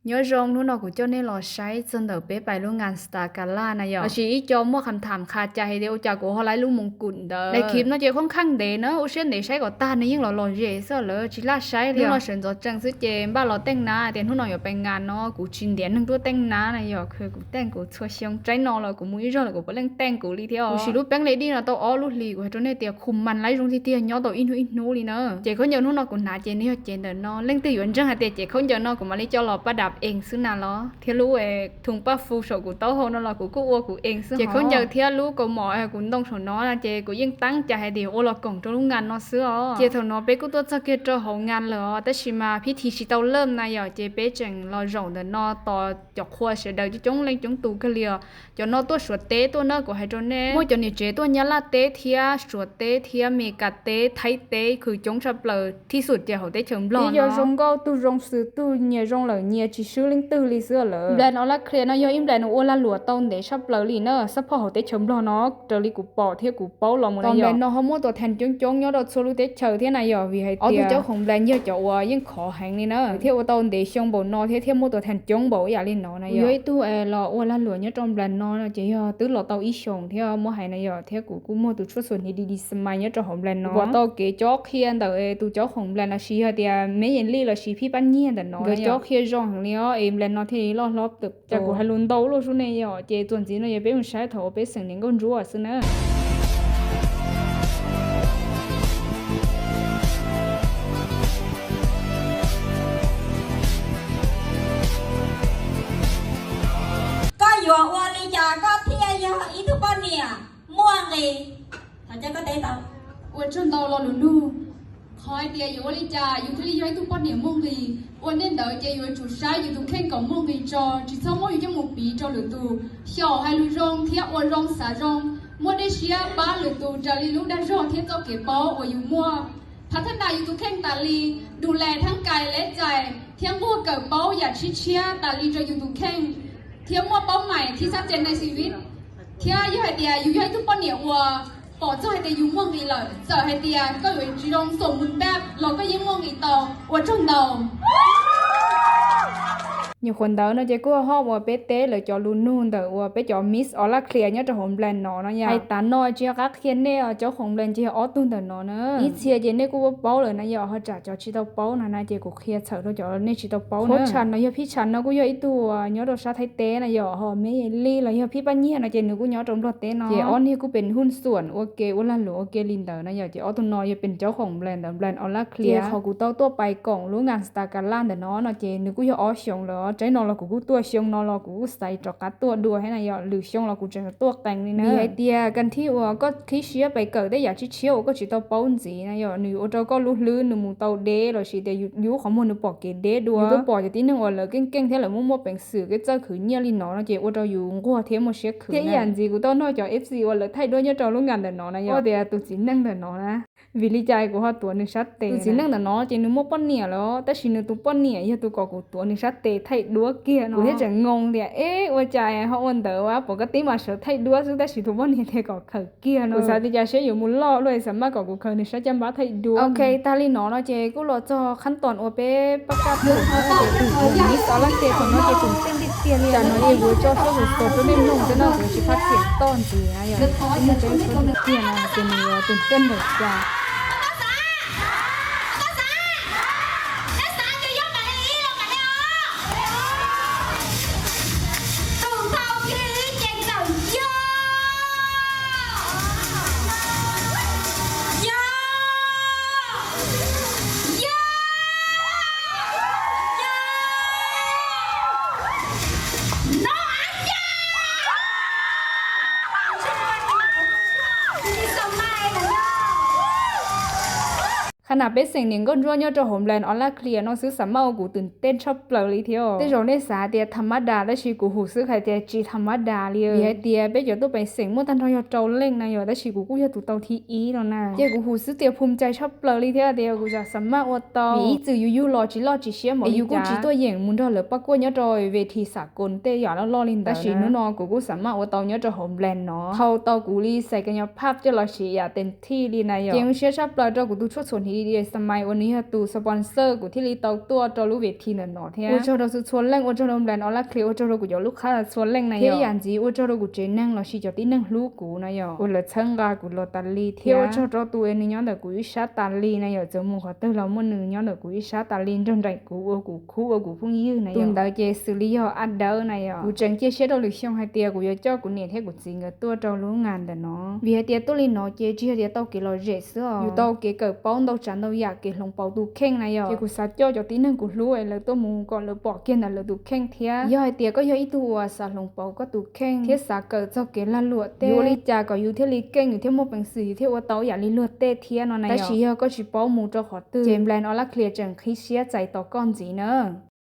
Nyob zoo, hnub no kuv coj nej los saib txog ntawm peb pais lub ngan Star Gala na yom. Los sis ib co muaj kham tham qha cas hais tias ua cas kuv ho laib lub moos kum ntawd. Daim khiv no ces khoob kheej ntev na, ua siab ntev saib kom tag nws yeej los lom zem xwb lawm tsis laj saib li. Hnub no sawv ntxov tsees xwb ces npaj los teej nab tias hnub no yuav pais ngan no kuv tsis ntiav neeg tuaj teej nab na yom, kuv teej kuv txhua xyoo tsaib no los kuv mus ib zaug los kuv puav leej teej kuv li thiab. Kuv siv lub peeb le dij no tau ob lub hlis kuv hais rau nej tias khu mas laib zoo tiag tiag nyob tau ib hnub ib hnub li na. Ces khaub ncaws hnub no kuv hnav ces nws yog cev ntawm no, leej twg yuav ntseeg hais tias cev khaub ncaws no kuv mam li coj los paj dam ees xwb na los thiab lub thoo paj fu saum kuv taub hau no los kuv kuj ua kuv ees xwb. Ces khaub ncaws thiab lub kaus mom kuv ntoo saum no na ces kuv yeej teeb cas hais tias ua los koom rau lub ngan no xwb os. Ces thaum no peb kuj tuaj txog kiag rau hauv ngan lawm os, tab sis mas phib thi tsis tau lawj na yom, ces peb tseem los zaum ntawm no tos cov qhua sawv daws coob coob leej coob tus kawg li os. Cov no tuaj Suav teb tuaj na kuv hais rau nej, muaj cov niam tsev tuaj Nyab Laj teb thiab Suav teb thiab Mes Kas teb, Thaib teb, khwv coob tshaj plaws, thib xum ces hauv teb chaws Nplog. Ib co zoo nkauj, tug zoo xwm tug, nyias zoo lawm nyias tsis swb leej twg li xwb lawm. Brand Ola Clear no yog ib brand uas ua lag luam tau ntev tshaj plaws li na, xab phoj hauv teb chaws Nplog no raws li kuv pom thiab kuv paub los mus. Tos brand no ho muaj tuam thees coob coob nyob rau txhua lub teb chaws thiab na yom, vim hais tias ob tug caub khoom brand yog cov uas yeej khov heev li na, thiaj ua tau ntev xyoo npaum no thiab thiaj muaj tuam thees coob npaum ib yam li no na. Yog ib tug los ua lag luam nyob rau brand no ces yog twb los tau ib xyoos thiab muab hais na yom, thiab kuv kuj muaj tus tshuaj txhuam hniv D D Smile nyob rau hauv brand no. Pom tau kev cob qhia ntawm tus caub khoom brand los sis yog tias Meb Yes Lij los sis Phij Paj Nyiag ntawm no, nkawd cob qhia zoo heev li os, es brand no thiaj li loj hlob tawm. Cas kuv hais lus ntau luaj sub ne yom, ces txuas ntxiv no yog peb mus saib thaum uas peb xeem niam nkauj ntsuab xwb na. Koj yuav ua li cas koj thiaj yog ib tug poj niam muaj nqis? Thov koj teb tau. Ua tsaug ntau lo lus nug. Qhov hais tias yuav ua li cas yus thiaj li yog ib tug poj niam muaj nqis, ua ntej ntawd ces yuav tsum saib yus tus kheej kom muaj nqis tso, tsis txhob muab yus coj mus piv rau lwm tus. Xyaum hais lus zoo thiab ua zoo xav zoo, muaj dej siab pab lwm tus raws li lub dag zog thiab txoj kev paub uas yus muaj. Phav thaj nas yus tus kheej tas li, du les theeb kais leb txais thiab nquag kawm paub yam tshiab tshiab tas li rau yus tus kheej, thiab muaj paub maim thib xab ces nais xi vib. Thiab yog hais tias yus yog ib tug poj niam uas pom txog hais tias yus muaj nqis lawm, txawm hais tias koj yuav tsis zoo xoom mus npaj los koj yeej muaj nqis tau. Ua tsaug ntau. Nyuam qhuav ntawd no ces kuj ho uas peb teb lawv cov lus nug ntawm uas peb cov Miss Ola Clear nyob rau hauv brand no no yom. Hais tas no tsis yog qab qhia nej os, caub khoom brand ces yog ob tug ntawm no na. Ib txhia ces nej kuj paub lawm na yom, ho tsam cov tsis tau paub no na ces kuv qhia txhawm rau cov nej tsis tau paub na. Qhov tshav no yog Phij Tshav no kuj yog ib tug uas nyob rau sab Thaib teb na yom, ho Meb Yes Lij los yog Phij Paj Nyiag no ces nws kuj nyob rau Nplog teb no. Ces ob niag kuj pem huj xuam ua ke ua lag luam ua ke li ntawd na yom, ces ob tug no yog pem caub khoom brand ntawm brand Ola Clear. Qhov kuv tau tuaj pais koom lub ngan Star Gala ntawm no no ces nws kuj yog ob xyoos lawm, tsaib no los kuv kuj tuaj, xyoo no los kuv kuj xaiv rov qab tuaj dua thiab na yom, lwm xyoo los kuv tseem tuaj qees li na. Vim hais tias kas thib uas koj qhib siab pais kawm tej yam tshiab tshiab uas koj tsis tau paub ntxiv na yom, nws yuav ua rau koj lub hlwb nws mus tau deb los sis tias yus yub qhov muag nws pom kev deb dua. Yus tuaj pom cov tib neeg uas lawv keej keej thiab lawv muaj muaj peev xwm kev txawj khwv nyiaj li no no ces ua rau yus nquag thiab muaj siab khwv. Thiab ib yam ntxiv kuv tau nrog cov F C uas lawv thaij duab nyob rau lub ngan ntawm no na yom, tias tus txiv neej ntawm no na, vim li cas kuv ho tuav nws sab tes. Tus txiv neej ntawm no ces nws muaj poj niam lawm, tab sis nws tus poj niam yog tus kom kuv tuav nws sab tes thaij duab kiag no. Kuv thiaj tseem ngoo tias, eb, ua cas ho ua ntawd, ua pom koj tib mas sawv thaij duab xwb tab sis tus poj niam tias kom khaws kiag no. Kuv xav tias cas seb yuav mus loj luaj xav maj kom kuv khaws nws sab caj npab thaij duab. Ok, tag li no no ces kuj los txog qhab toos uas peb pab kaj pum no ces tus Miss Ola Clear thaum no ces tus nteej tiag tiag li no ces kuv tso sab tus tos rau nej mloog xwb no, kuv tsis phaj xiam toj ntxiv na yom, nej mloog peb sab tiag tiag no ces nws yuav tus nteej ntawm cas. Qhov no peb xeem niam nkauj ntsuab nyob rau hauv brand Ola Clear no xwb xav maj ua kuv twm tej tshaj plaws li thiab. Tej zaum nej xav tias tham mab das tab sis kuv hum xwb hais tias tsis tham mab das li. Vim hais tias peb cov tuaj pem xeem muaj tag nrho yog rau leej na yom, tab sis kuv kuj yog tus tau thib ib no na. Ces kuv hum xwb tias phum cai tshaj plaws li thiab tias kuv xav maj ua tau. Vim ib txwm yus yug los tsis loj tsis siab npaum li, yus kuj tsis tuaj yeem mus nrog lawv pab kuaj nyob rau ve thi xam koos tej yam loj loj li ntawd. Tab sis hnub no kuv kuj xav maj ua tau nyob rau hauv brand no. Thau tau kuv li xais ka nyo phaj coj los siv yam tes thij li na yom. Ces zoo siab tshaj plaws rau kuv tus tshuaj txhuam hniv D D Smai uas nws yog tus sponsor kuv thiaj li tau tuaj rau lub vej thi ntawm no thiab. Ua tsaug rau txhua txhua leej, ua tsaug rau Nplas Os Laj Khlias, ua tsaug rau kuv cov lub qhab txhua leej na yom. Thiab yam ntxiv ua tsaug rau kuv tsev neeg los sis cov tib neeg hlub kuv na yom, uas lawv txhawb nqa kuv los tas li thiab. Ua tsaug rau tus uas nws nyob ntawm kuv ib sab tas li na yom, txawm mus qhov twg los muaj nws nyob ntawm kuv ib sab tas li nrog nraim kuv, ua kuv khub ua kuv phooj ywg na yom. Tus ntawd ces xws li yog Ab Dawb na yom. Kuv tseem cia siab rau lwm xyoo hais tias kuv yuav coj kuv niam thiab kuv txiv nkawd tuaj rau lub ngas ntawm no, vim hais tias tuaj li no ces tsis yog tias tau kev lom zem xwb os, yus tau kev kawm paub ntau tsav ntau yam, kev hloov pauv tus kheej na yom. Ces kuv xav coj cov tib neeg kuv hlub es lawv tuaj mus kom lawv pom kiag ntawm lawv tus kheej thiab. Yog hais tias koj yog ib tug uas xav hloov pauv koj tus kheej thiab xav kawm txog kev lag luam tej, ua li cas kom yus thiaj li keej, yus thiaj muaj peev xwm, yus thiaj ua tau yam li luag tej thiab no na. Tab sis yog koj tsis paub mus rau qhov twg ces Nplas Os Laj Khlias tseem qhib siab txais tos koj ntxiv na.